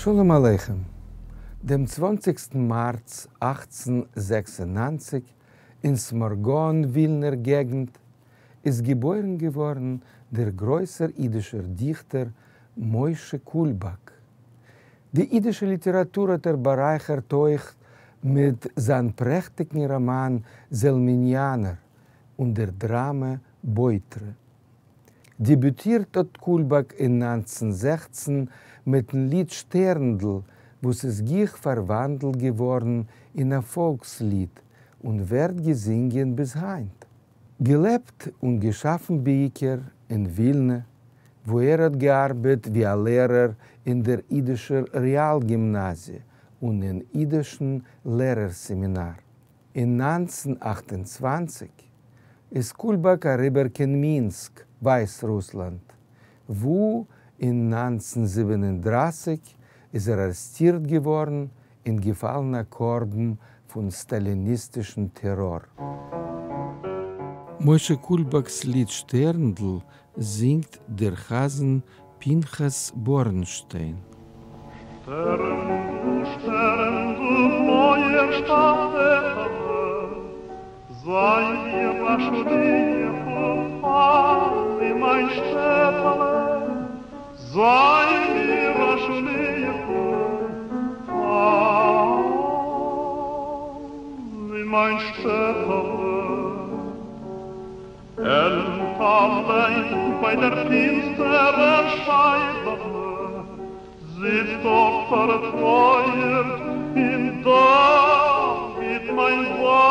שלום עליכם. דעם צוואנציגסטן מארץ 1896 אין סמארגאן, ווילנער געגנט, איז געבוירן געווארן דער גרויסער אידישער דיכטער משה קולבאק. די אידישע ליטעראטור האט ער בארייכערט אויך מיט זיין פרעכטיגן ראמאן זעלמיניאנער און דער דראמע בויטרע. דעביוטירט האט קולבאק אין 1916 מיטן ליד שטערנדל, וואס איז גיך פארוואנדלט געווארן אין א פאלקסליד און ווערט געזינגען ביז היינט. געלעבט און געשאפן בעיקר אין ווילנע, וואו ער האט געארבעט ווי א לערער אין דער אידישער רעאל-גימנאזיע און אין אידישן לערער-סעמינאר. אין 1928 איז קולבאק אריבער קיין מינסק, ווייסרוסלאנד, וואו אין 1937 איז ער ארעסטירט געווארן און געפאלן א קרבן פון סטאליניסטישן טעראר. משה קולבאק'ס ליד שטערנדל זינגט דער חזן פנחס בארנשטיין. שטערנדל, שטערנדל, בלויער שטאפעלע, זיי מיר א שליח און פאל אין מיין שטעטעלע, זיי מיר א שליח און פאל אין מיין שטעטעלע. עלנט אליין ביי דער פינסטערער שייבעלע זיצט דארט פארטרויערט און דאגה'ט מיין ווייבעלע.